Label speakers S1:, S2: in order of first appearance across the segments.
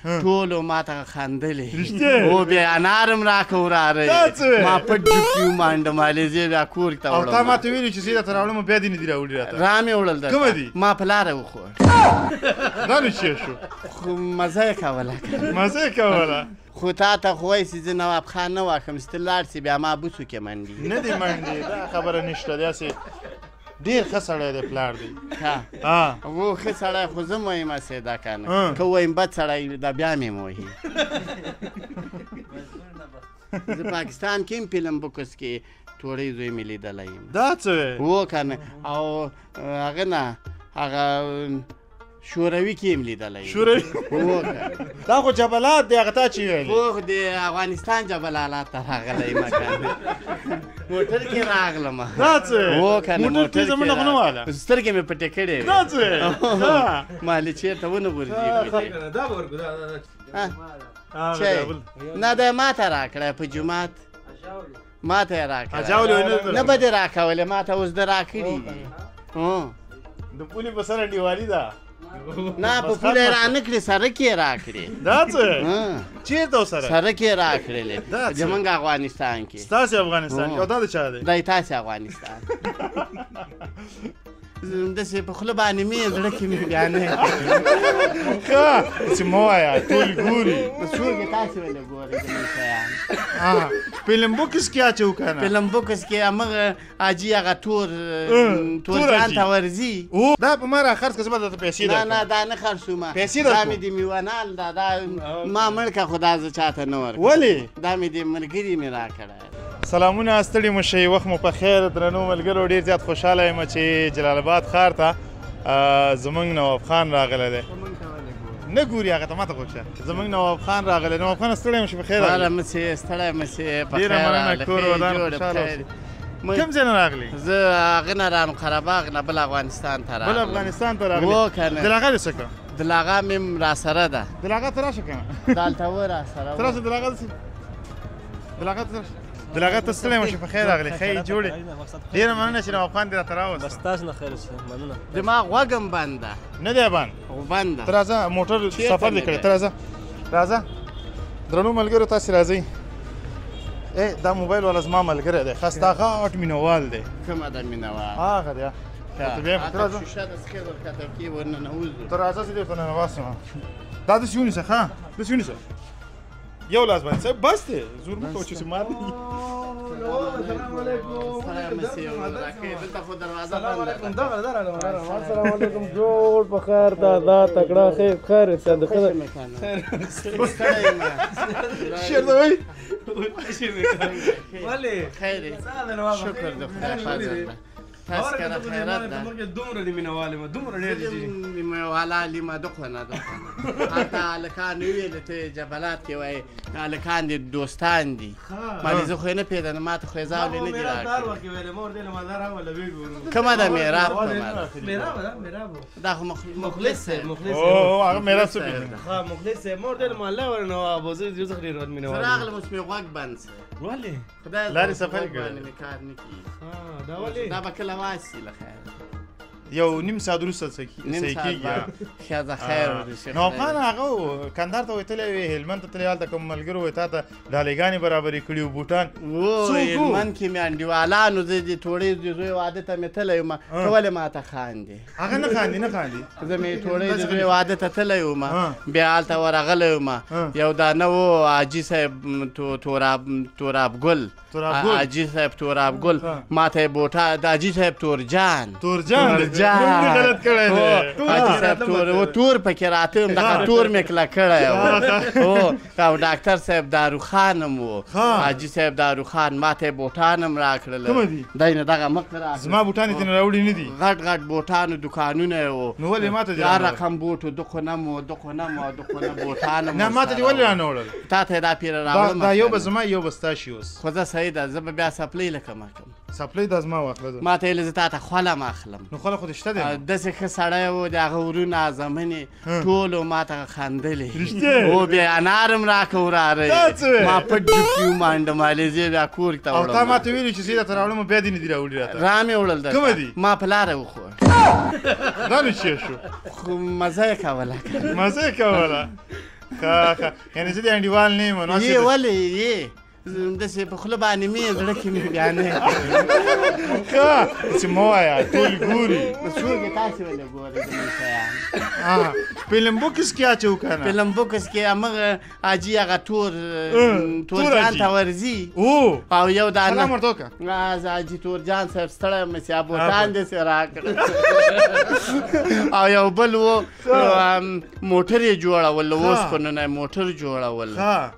S1: ټولو ماته خندلې. او بیا انار هم راکړه وراره، ما پټ جوب کې ومانډه مالې بیا کور ته وړم.
S2: او تا ماته ویلي چې زه درته راوړم بیا دې نه دي راوړي راته؟
S1: را مې وړل درته.
S2: کومه دي؟
S1: ما په لاره وخوړ.
S2: دا نو چېرې شو؟
S1: خو مزه یې کوله.
S2: مزه یې کوله.
S1: خو تا ته خو وایي چې زه نواب خان نه واخم، چې ته لاړ شې بیا ما بوڅو کې منډي.
S2: نه دي منډي، دا خبره نشته. داسې ډېر ښه سړی دی پلار دی.
S1: ښه و ښه سړی خو زه وایم سیدا که نه، که ووایم بد سړی دا بیا مې وهي. زه پاکستان کې هم فلم بکس کې توړۍ زوی مې لیدلی یم.
S2: دا څه وایې؟
S1: هو که نه. او هغه نه هغه شوروي کې هم لیدلی.
S2: شوروي؟
S1: هو که نه.
S2: دا خو جبلات دی، هغه تا چې ویلې.
S1: هو خو د افغانستان جبلالات ته راغلی یم که نه، موټر کې راغلم.
S2: دا څه؟
S1: هو که نه،
S2: موټر کې زمونږ خو نه واله.
S1: سترګې مې پټې کړې وې.
S2: دا څه؟
S1: مالې چېرته ونه غورځېږي.
S3: دا به ورکړو.
S1: نه دا ما ته راکړی په جومات، ما ته یې راکړی. نه به دې راکولې، ما ته اوس ده راکړي دي.
S2: د پولې په سره دیوالي ده.
S1: نه په پوله یې رانه کړې، سړک یې راکړې.
S2: دا څه؟ چېرته سره؟
S1: سړک یې راکړلې زمونږ افغانستان کې.
S2: ستاسې افغانستان کې؟ او دا د چا دی؟
S1: دا تاسې افغانستان. داسې په خوله باندې مې زړه کې مې بیا نه.
S2: ښه چې مه وایه، ټول ګوري.
S1: څوک یې تاسې ولې ګورئ زموږ شیان؟
S2: فلم بوکس کې اچو که نه؟
S1: فلم بوکس کې همغه حاجي هغه تور تور جان ته ورځي.
S2: دا په ما را خرڅ کړه، زه به درته پیسې
S1: درکړم. نه نه دا نه خرڅومه،
S2: پیسې درکړم.
S1: دا مې د میوانال ده، دا ما مړ که خو دا زه چاته نه ورکړم.
S2: ولې؟
S1: دا مې د ملګري مې راکړی.
S2: سلامونه، ستړي مو شئ، وخت مو په خیر. درنو ملګرو، ډېر زیات خوشحاله یم چې جلال آباد ښار ته زمونږ نواب خان راغلی دی. نه ګوري هغه ته، ماته غوږ شه. زمونږ نواب خان راغلی. نواب خان ستړی مو شي، په خیر
S1: راغلی. مه ستړی مه شې، په
S2: خیر راغلی. کور ودان، خوشحاله اوسئ. کوم ځای نه راغلی؟
S1: زه هغه نه راغلم، قرهباغ نه، بل افغانستان ته راغلم.
S2: بل افغانستان ته راغلی؟
S1: هو که نه.
S2: دلاغه دې څه کړه؟
S1: دلاغه مې هم راسره ده.
S2: دلاغه ته راشه که نه؟
S1: دلته و راسره.
S2: ته راشه دلاغه، دلاغه ته راشه. دلاغه ته ستړی مه شې، په خیر راغلی. ښه یې جوړې. ډېره مننه چې نواب خان دې راته راوسته.
S3: بس تاسو نه خیر اوسئ، مننه.
S1: زما غوږ هم بند ده.
S2: نه دی بند؟
S1: بند ده.
S2: ته راځه، موټر سفر دې کړی، ته راځه راځه. درنو ملګرو تاسې راځئ. دا موبایل والا زما ملګری دی، ښه ستا غټ مینهوال دی.
S1: کومه ده مینهوال؟
S2: هغه دی. ته بیا ته راځه.
S1: شیشه د څښې ورکته کې ورننوځو.
S2: ته راځه زه دې ورته ننواسم. دا داسې ونیسه، ښه داسې ونیسه، یو لاس باندې صاحب، بس دی، زور مه کوه چې مات.
S3: السلام علیکم.
S1: السلام
S3: علیکم. السلام علیکم. جوړ په خیر دا دا تکړه خیر خیر څه د خیر
S2: شیر دی
S3: ولی
S1: خیر شکر د خدای فضل ده. تاسو کره خیرات ده.
S3: دومره د مینهوال یم، دومره ډېر دي
S1: مینهوالا لیمه دخونه دخونه. حتی هلکان ویل ته جبلات کې وایي هلکان دې دوستان دي. مالې زه خو یې نه پېژنم، ما ته خو یې ځاولې نه دي راکړي. کومه ده میراب؟ کومه ده؟
S3: میراب ده، میراب
S1: دا خو مخلص صاحب.
S3: مخلص
S2: هغه میراب څه پېژني؟
S3: ښه مخلص صاحب. مور دې له محله ورنه وه، زه یو څه ډېر مینهوال.
S1: زه راغلم اوس مې غوږ بند سو.
S3: ولې؟
S1: خدای
S2: لارې سفر کړی.
S1: مې کار نه کېږي.
S3: دا ولې؟
S1: دا به کله واسي له خیره.
S2: یو نیم ساعت وروسته صحیح کېږي.
S1: ښځه خیر ورسي.
S2: نواب خان هغه کندهار ته وتلی وي، هلمند ته تللی، هلته کوم ملګرو وایي تا ته ډالۍګانې برابرې کړي وو، بوټان.
S1: و هلمند کې مې انډیوالانو زه د توړۍ د زوی واده ته مې تللی وم، ته ولې ماته خاندې؟
S2: هغه نه خاندي، نه خاندي.
S1: زه مې توړۍ د زوی واده ته تللی وم، بیا هلته ورغلی وم. یو دانه و حاجي صاحب توراب ګل، حاجي صاحب توراب ګل، ما ته یې بوټا د حاجي صاحب تورجان،
S2: تورجان غلط کړی دی.
S1: حاجي صاحب تور و، تور پکې راته هم دغه تور مې کلک کړی و. او ډاکټر صاحب داروخان هم و، حاجي صاحب داروخان، ما ته یې بوټان هم راکړل.
S2: کومه دي؟
S1: دی نه دغه مخ راکړل.
S2: زما بوټان یې ترې راوړي نه دي.
S1: غټ غټ بوټانو دکانونه یې وو.
S2: نو ولې ما ته دې
S1: دا رقم بوټو دخونه هم و، دخونه هم و، دخونه بوټان هم.
S2: نه ما ته دې ولې رانه وړل؟
S1: تا ته یې دا پیره راوړم.
S2: دا یو به زما یو به ستا شي اوس.
S1: خو زه صحیح ده، زه به بیا څپلۍ لکه ما کوم.
S2: څپلۍ دا زما واخله.
S1: ما ته یې زه تا ته خوله هم اخلم.
S2: نو خوله خو دې شته دی.
S1: داسې ښه سړی و، د هغه ورونه زامنې ټولو ما ته خندلې.
S2: رښتیا؟
S1: او بیا انار هم راکړه وراره. ما پټ جوب کې ومانډه، مالې زه بیا کور ته وړم.
S2: او تا ما ته ویلي چې زه درته راوړم، بیا دې نه دي راوړي راته.
S1: را مې وړل درته.
S2: کومه دي؟
S1: ما په لاره وخوړ.
S2: دا نو چېرې شو؟
S1: خو مزه یې کوله.
S2: مزه یې کوله. ښه ښه، یعنې زه د انډیوال نه یم نو
S1: یې ولې یې داسې په خوله باندې مې زړه کې مې بیا نه
S2: ښه چې مه وایه ټول ګوري.
S1: څوک یې تاسې ولې ګورئ زموږ شیان؟
S2: په لمبوکس کې اچو که نه؟
S1: په لمبوکس کې همغه حاجي هغه تور تور جان ته ورځي او یو دانه
S2: سلام ورته وکړه.
S1: زه حاجي تور جان صاحب ستړی یم چې بوټان داسې راکړه. او یو بل و موټر یې جوړول، له اوسپنو نه یې موټر جوړول،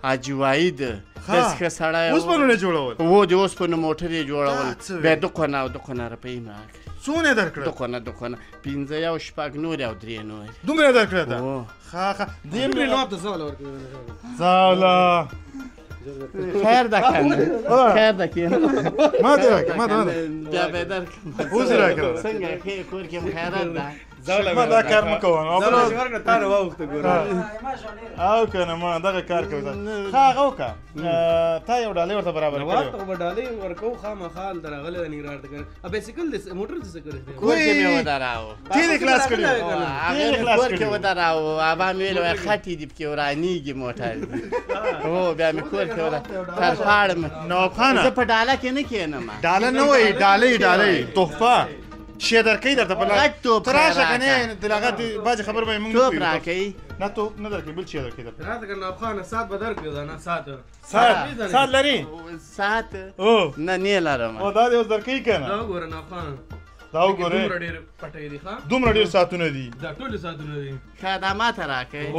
S1: حاجي وحید داسې ښه سړی و.
S2: اوسپنو نه جوړول؟
S1: و د اوسپنو موټر یې جوړول، بیا دقونه او دقونه روپۍ مې راکړې.
S2: څونه یې درکړه؟
S1: دقونه دقونه 5 یو 6 نورې او 3 نورې.
S2: دومره یې درکړه ده؟ ښه ښه. دې
S3: مې نواب ته ځوله ورکړې.
S2: ځوله
S1: خیر ده که نه؟ خیر ده که نه؟
S2: ما ته راکړه، ما ته
S1: بیا به یې درکړم.
S2: اوس یې راکړه.
S1: څنګه ښه کور کې هم خیرات ده؟
S2: ما دا کار مه کوه.
S3: ځوله چې ورکړه تا نه واوښته ګوره.
S2: او که نه ما دغه کار کوي. ښه هغه وکړه، تا یو ډالۍ ورته برابره کړې.
S3: نواب ته خو به ډالۍ ورکوو خامخا، هلته راغلی دی ننګرهار ته که نه. بایسکل دې موټر دې څه کړی دی؟
S1: کور کې مې ودراوه.
S2: تېل یې خلاص کړی.
S1: هغې مې کور کې ودراوه، ابا مې ویل وایي خټې دي پکې ورانېږي موټر. هو بیا مې کور کې ودراوه تر پاړه مې.
S2: نواب خانه
S1: زه په ډاله کې نه کښېنم.
S2: ډاله نه وایي، ډالۍ ډالۍ تحفه شی درکوي درته په
S1: غټ توپ
S2: ته راشه که نه د هغه بعضې خبرې به یې موږ نه
S1: توپ راکوي.
S2: نه توپ نه درکوي، بل شی درکوي درته.
S3: راته که نواب خانه ساعت به درکړي دا نه ساعت.
S2: ساعت ساعت لري؟
S1: ساعت نه نه لرم.
S2: او دا دې اوس درکوي که نه؟
S3: دا وګوره نواب خانه،
S2: دا وګوره
S3: دومره ډېر پټۍ دي. ښه
S2: دومره ډېر ساعتونه دي،
S3: دا ټول ساعتونه دي.
S1: ښه دا ما ته راکوي.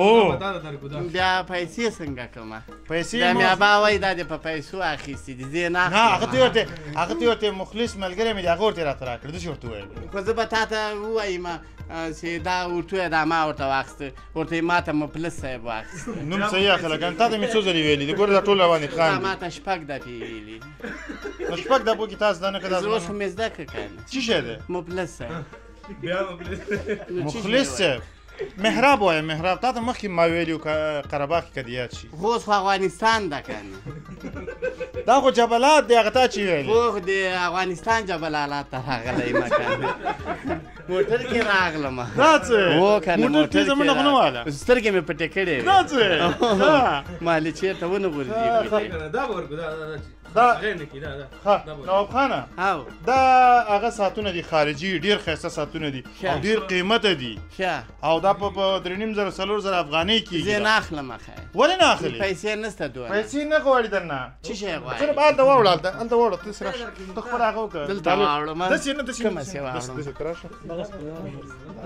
S1: بیا پیسې څنګه کومه؟
S2: پیسې
S1: بیا مې ابا وایي دا دې په پیسو اخیستې دي، زه یې نه
S2: اخلم. هغه ته ورته مخلص ملګری مې دی، هغه ورته راته راکړ، داسې ورته وویل.
S1: خو زه به تا ته ووایم چې دا ورته ووایه دا ما ورته واخیسته، ورته یې ما ته مفلس صاحب واخیسته.
S2: نوم صحیح اخله که نه تا ته مې څو ځلې ویلي دي. ګوره دا ټول راباندې خاندي.
S1: ما ته 6 دفعې ویلي.
S2: نو 6 دفعو کې تاسو دا نه کړه.
S1: زه اوس خو مې زده کړه که نه.
S2: څه شی دی؟
S1: مفلس صاحب.
S3: بیا مفلس
S2: مخلص صاحب. محراب وایه محراب، تا ته مخکې ما ویلي وو قره باغ کې که دې یاد شي.
S1: خو اوس خو افغانستان ده که نه.
S2: دا خو جبلات دی، هغه تا چې ویلي.
S1: خو د افغانستان جبلالات ته راغلی یم که نه، موټر کې راغلم.
S2: دا څه؟
S1: هو که نه
S2: موټر کې زمونږ خو نه واله.
S1: سترګې مې پټې کړې وې.
S2: دا څه؟
S1: ما له چېرته ونه غورځېږي.
S3: دا به ورکړو، دا
S2: دا
S3: دا
S2: نواب خانه دا هغه ساعتونه دي خارجي، ډېر ښایسته ساعتونه دي او ډېر قیمته دي، او دا په 3,500 4,000 افغانۍ کېږي.
S1: زه نه اخلم خیر.
S2: ولې نه اخلې؟
S1: پیسې نشته دونه.
S2: پیسې نه غواړي درنه.
S1: څه شی غواړي؟
S2: زه به هلته واوړه، هلته واوړه، ته راشه، ته خپله هغه وکړه.
S1: دلته واوړم؟
S2: داسې نه، داسې
S1: کومه سې واوړم؟
S2: داسې ته راشه.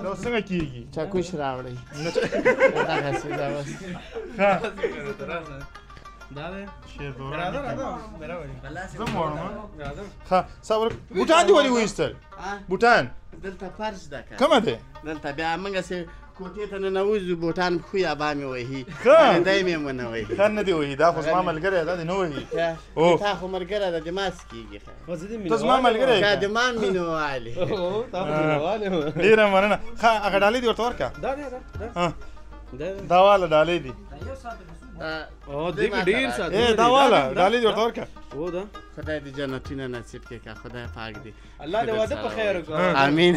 S2: دا څنګه کېږي؟
S1: چاکوش راوړئ. دغسې دا اوس.
S2: ښه
S3: دا دی
S2: راځه راځه زه واړم. ښه صبر. بوټان دې ولې وایستل؟ بوټان
S1: دلته فرش ده که
S2: کومه دی؟
S1: دلته بیا موږ هسې کوټې ته ننوځو، بوټان پښو یا با مې وهي، دی مې ونه وهي.
S2: ښه نه دې وهي، دا خو زما ملګری دا دې نه وهي.
S1: تا خو ملګری ده، د ما څه کېږي؟
S2: ته زما ملګری
S1: یې، د ما مینهوال یې.
S2: ډېره مننه. ښه هغه ډالۍ دې ورته ورکړه.
S3: دا دی
S2: دا واله ډالۍ دي.
S3: او دې کې ډېر ساعتونه.
S2: دا واله ډالۍ دې ورته ورکړه.
S3: هو ده.
S1: خدای دې جنتونه نصیب کړي که خدای پاک دې.
S3: الله دې واده په خیر وکړه.
S1: امین.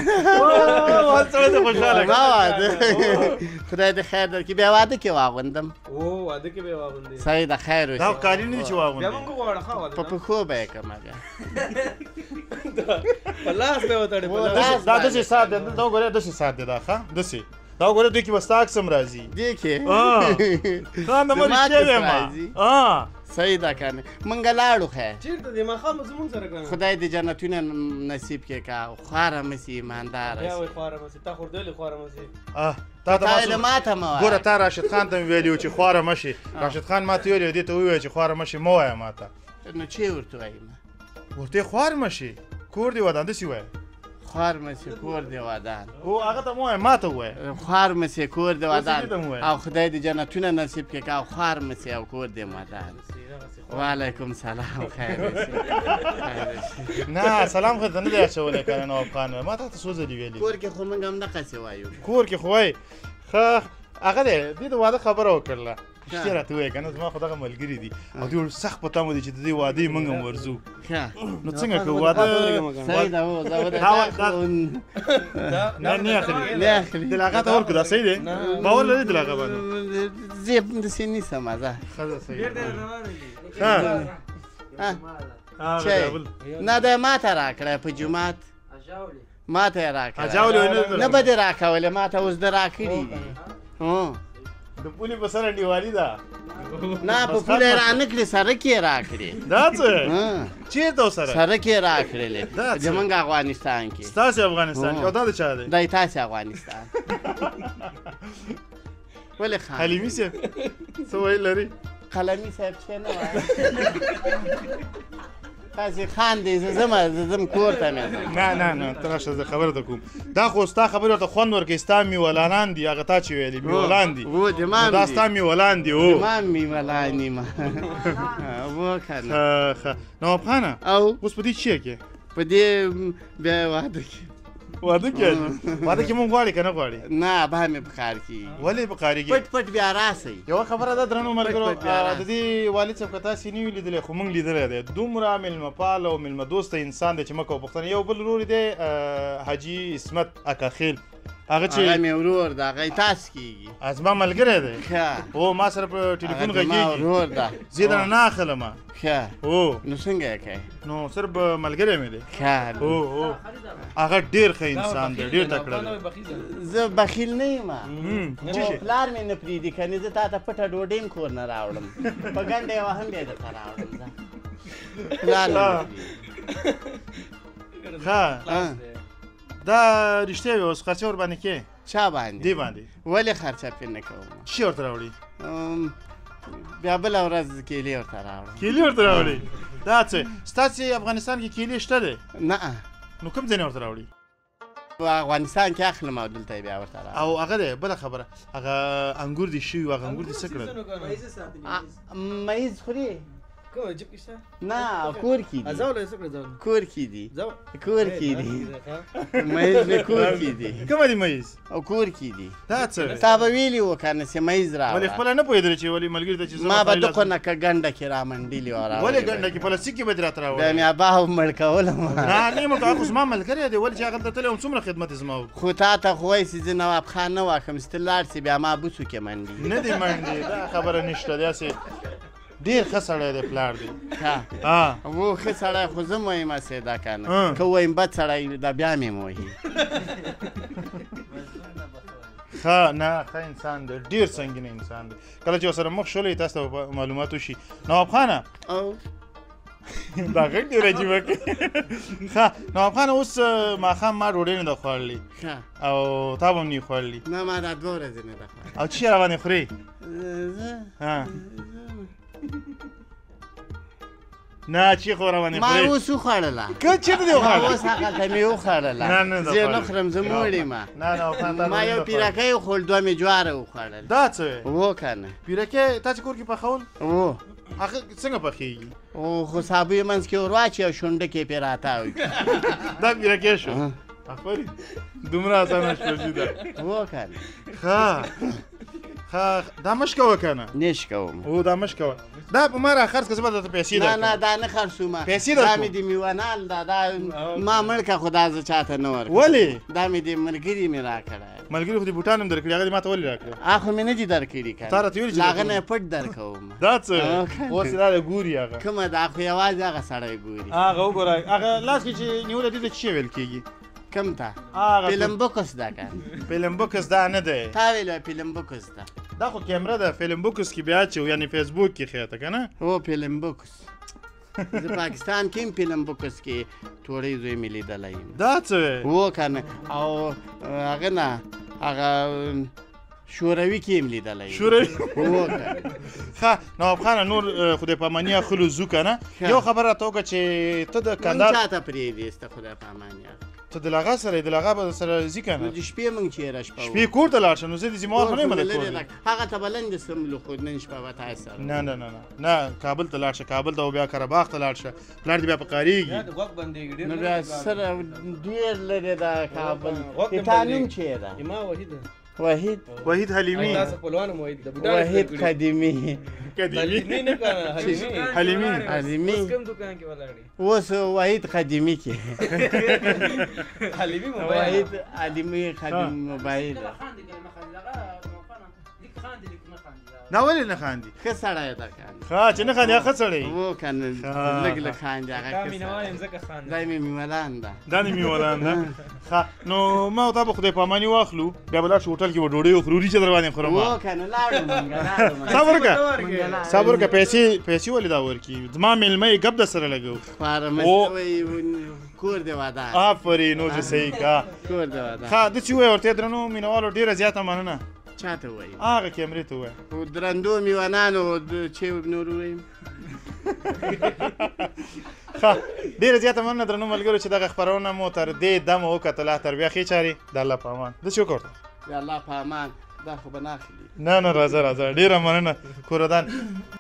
S2: سړی دې خوشحاله
S1: ما واده خدای دې خیر درکړي. بیا واده کې واغوندم.
S3: او واده کې به واغوندې.
S1: صحیح ده، خیر اوسې.
S2: دا کالي نه دي چې واغوندې.
S3: بیا مونږ وغواړه. ښه واده
S1: په پښو به یې کړم بیا.
S3: په لاس به وتړې.
S2: دا داسې ساعت دی، دلته وګوره داسې ساعت دی دا. ښه داسې دا وګوره، دې کې به ستا عکس هم راځي.
S1: دې کې؟
S2: خان د ما رښتیا وایم.
S1: صحیح ده که نه؟ مونږ لاړو خیر.
S3: چېرته دی ماښام به زمونږ سره که نه؟
S1: خدای دې جنتونه نصیب کړي که خواره مه سي، ایمانداره
S3: بیا وایي خواره مه سي، تا خو ورته ویلي خواره مه سي.
S2: تا ته
S1: ما ته مه وایه.
S2: ګوره تا راشد خان ته مې ویلي وو چې خواره مه شي. راشد خان ما ته ویلي وو، دې ته ووایه چې خواره مه شي، مه وایه ما ته.
S1: نو چې ورته وایم؟
S2: ورته خوار مه شي، کور دې ودان، داسې وایه.
S1: خوار مه سي کور دې ودان.
S2: او هغه ته مه وایه، ما ته ووایه.
S1: خوار مه سي کور دې ودان او خدای دې جنتونه نصیب کړي که او خوار مه سي او کور دې ودان. وعلیکم سلام. خیر اوسې.
S2: نه سلام خو ته نه دی اچولی که نه نواب خان، ما تا ته څو ځلې ویلي.
S1: کور کې خو موږ هم دقسې وایو.
S2: کور کې خو وایي. ښه هغه دی دې د واده خبره وکړله، رښتیا راته ووایه که نه زما خو دغه ملګري دي او دوی سخت په تمه دي چې د دې وادې موږ هم ورځو. نو څنګه کوو واده؟ نه نه اخلي، دلاغه ته ورکړو. دا صحیح دی؟ باور لرې دلاغه باندې؟
S1: زه داسې نیسم. ځه
S2: ښه ده، صحیح ده.
S1: نه دی ما ته راکړی په جومات، ما ته یې راکړی. نه به دې راکولې، ما ته اوس ده راکړي دي.
S2: د پولې په سر انډیوالي ده.
S1: نه په پوله یې رانه کړې، سرک یې راکړې.
S2: دا څه؟ چېرته سره؟
S1: سرک یې راکړلې زمونږ افغانستان کې.
S2: ستاسې افغانستان کې؟ او دا د چا دی؟
S1: دا یې تاسې افغانستان. ولې خان
S2: حلیمي صاحب څه ویل لري؟
S1: قلمي صاحب چې نه وایي تاسې خان دی. زه ځم، زه ځم کور ته مې ځم.
S2: نه نه نه، ته راشه زه خبره ته کوم. دا خو ستا خبرې ورته خوند ورکوي. ستا میولانان دي، هغه تا چې ویلي میولان دي.
S1: هو دمام
S2: دا ستا میولان دي. هو
S1: دمام میولان یم. هو که نه.
S2: ښه نواب خانه،
S1: او
S2: اوس په دې چیرې کې؟
S1: په دې بیا واده کې.
S2: واده کې؟ واده کې مونږ غواړي که نه غواړي؟
S1: نه به مې په کار کېږي.
S2: ولې په کار کېږي؟
S1: پټ پټ بیا راسئ.
S2: یوه خبره ده درنو ملګرو، د دې والد صاحب که تاسې نه وي لیدلی خو مونږ لیدلی دی، دومره مېلمه پال او مېلمه دوسته انسان دی چې مه کوه پوښتنه. یو بل ورور دی حاجي عصمت اکاخیل، هغه چې
S1: هغه مې ورور ده، هغه یې تاسو کېږي.
S2: زما ملګری دی.
S1: ښه.
S2: هو ما سره په ټلیفون غږېږي.
S1: ورور ده.
S2: زه یې درنه نه اخلم.
S1: ښه.
S2: هو.
S1: نو څنګه یې کوې؟
S2: نو صرف ملګری مې دی.
S1: ښه.
S2: هو هو، هغه ډېر ښه انسان دی، ډېر تکړه دی.
S1: زه بخیل نه یم. پلار مې نه پرېږدي، که نه زه تا ته پټه ډوډۍ هم کور نه راوړم، په ګنډه یوه هم بیا درته راوړم. ځه پلار مې نه پرېږدي.
S2: ښه دا رښتیا وي. اوس خرچه ورباندې کې؟
S1: چا باندې؟
S2: دې باندې.
S1: ولې خرچه پرې نه کوم؟
S2: چی ورته راوړي؟
S1: بیا بله ورځ کیلې ورته راوړم.
S2: کیلې ورته راوړي؟ دا څه ستاسې افغانستان کې کیلې شته دی؟
S1: نه.
S2: نو کوم ځای نه ورته راوړي؟
S1: په افغانستان کې اخلم او دلته یې بیا ورته راوړم.
S2: او هغه دی بله خبره، هغه انګور دې شوي وو، هغه انګور دې څه کړل؟
S1: ممیز خوري؟
S3: کوم جیب کې شته؟
S1: نه کور کې دي. کور کې دي، کور کې دي. ممیز مې کور کې دي.
S2: کومه دي ممیز؟
S1: او کور کې دي.
S2: دا څه؟
S1: تا به ویلي وو که نه چې ممیز راوړه.
S2: ولې خپله نه پوهېدلې چې ولې ملګري ته چې
S1: ما به دقو نه که ګنډه کې رامنډلي وه راوړې.
S2: ولې ګنډه کې؟ پلاستیک کې به دې راته راوړې.
S1: بیا مې ابا هم مړ کولم.
S2: نه نه مړ کوه، خو زما ملګری دی. ولې چې هغه دلته تللی وم څومره خدمت یې زما وکړ.
S1: خو تا ته خو وایي چې زه نواب خان نه واخم، چې ته لاړ شې بیا ما بوڅو کې منډي.
S2: نه دې منډي، دا خبره نشته. داسې ډېر ښه سړی دی پلار دی.
S1: ښه. و ښه سړی خو زه وایم سیدا که نه، که ووایم بد سړی دا بیا مې وهي.
S2: ښه نه ښه انسان دی، ډېر سنګین انسان دی. کله چې ورسره مخ شولې تاسو ته به معلومات وشي. نواب خانه
S1: او
S2: دا غږ ډېر عجیبه کوي. ښه نواب خانه اوس ماښام ما ډوډۍ نه ده خوړلې او تا به هم نه وي خوړلې.
S1: نه ما دا 2 ورځې نه ده خوړلې.
S2: او چی راباندې خورې؟
S1: زه
S2: نه چی خو راباندې
S1: ما
S2: خورې؟
S1: اوس وخوړله.
S2: که چېرته دې وخوړله؟
S1: ما اوس هغلته مې وخوړله.
S2: نه نه
S1: زه نه خورم، زه موړ یم.
S2: نه نه
S1: ما یو پیرکی وخوړ، 2 مې جواره وخوړل.
S2: دا څه وې؟
S1: هو که نه.
S2: پیرکی تا چې کور کې پخول؟
S1: هو.
S2: هغه څنګه پخېږي؟
S1: خو سابه یې منځ کې ور واچوي او شونډکې پرې راتاو کړي.
S2: دا پیرکی شو. آفرین، دومره اسانه آشپزي ده.
S1: هو که نه.
S2: ښه ښه، دا مه شکوه که نه.
S1: نه شکوم.
S2: هو دا مه شکوه. دا په ما راخرڅ که زه به درته پیسې
S1: درکړم. نه نه دا نه خرڅومه.
S2: پیسې درکوم.
S1: دا مې د میوانال ده، دا ما مړ که خو دا زه چاته نه ورکوم.
S2: ولې؟
S1: دا مې د ملګري مې راکړی.
S2: ملګري خو دې بوټان هم درکړي، هغه دې ما ته ولې راکړی؟
S1: هغه خو مې نه دي درکړي که نه.
S2: تا راته ویلي چې
S1: له هغه نه یې پټ درکوم.
S2: دا څه؟ اوس دا ګوري هغه.
S1: کومه دا خو یوازې هغه سړی ګوري.
S2: هغه وګوره، هغه لاس کې چې نیولی دې ته څه شی ویل کېږي؟
S1: کوم ته؟ فلم بوکس ده که نه.
S2: فلم بوکس دا نه دی.
S1: تا ویل فلم بوکس ده.
S2: دا خو کیمره ده. فلم بوکس کې بیا اچو، یعنې فیسبوک کې ښیته که نه؟
S1: هو فلم بوکس. زه پاکستان کې هم فلم بوکس کې توړۍ زوی مې لیدلی یم.
S2: دا څه وې؟
S1: هو که نه. او هغه نه هغه شوروي کې هم لیدلی یم.
S2: شوروي؟
S1: هو که نه.
S2: ښه نواب خانه نور خدای پاماني اخلو ځو که نه. یو خبره راته وکړه چې ته د کندهار
S1: مونږ چاته پرېږدې ستا خدای پاماني اخلو؟
S2: ته د لاغا سره یې، د لاغا به سره ځي که نه؟
S1: نو د شپې مونږ چېرې شپه
S2: شپې کور ته لاړ شه. نو زه د ذمهوار خو نه یم د کور.
S1: هغه ته به لنډې سملو، خو نن شپه به تا سره.
S2: نه نه نه نه نه، کابل ته لاړ شه، کابل ته او بیا قرهباغ ته لاړ شه، پلار دې بیا په قهرېږي.
S1: نو بیا سره ډېر لرې ده کابل. د تا نوم چیرې ده؟
S3: ما وحید.
S1: وحید،
S2: وحید حلیمي.
S1: وحید قدیمي.
S2: قدیمي نه کنه، حلیمي.
S1: حلیمي
S3: اوس کوم دکان کې ولاړ؟
S1: اوس وحید قدیمي کې.
S3: حلیمي موبایل،
S1: وحید حلیمي قدیم موبایل.
S2: دا ولې نه خاندي؟
S1: ښه سړی ده کنه.
S2: ښه چې نه خاندي، ښه سړی
S1: وو کنه، لږ لږ خاندي هغه.
S3: ښه مینوال یم ځکه خاندم.
S1: دا مې میولان ده،
S2: دا مې میولان ده. ښه نو ما او تا به خدای پاماني واخلو، بیا به لاړ شو هوټل کې به ډوډۍ وخورو، وریجې در باندې خورم.
S1: وو کنه، لاړو مونږ، لاړو.
S2: صبر وکړه، صبر وکړه. پیسې، پیسې ولې دا ورکي؟ زما مېلمه یې ګپ در سره لګوو.
S1: خواره مې کور دې ودان.
S2: آفرین، نو چې صحیح کا،
S1: کور دې ودان.
S2: ښه داسې ووایه ورته، درنو مینوالو ډېره زیاته مننه.
S1: چاته وایي؟
S2: هغه کیمرې ته ووایه.
S1: درندو میوانانو چې نور ووایم.
S2: ښه ډېره زیاته مننه درنو ملګرو چې دغه خپرونه مو تر دې دمه وکتله. تر بیا ښې چارې، د الله په امان. داسې وکړه ورته،
S1: د الله په امان. دا خو به نه اخلي.
S2: نه نه، راځه راځه، ډېره مننه، کور ودان.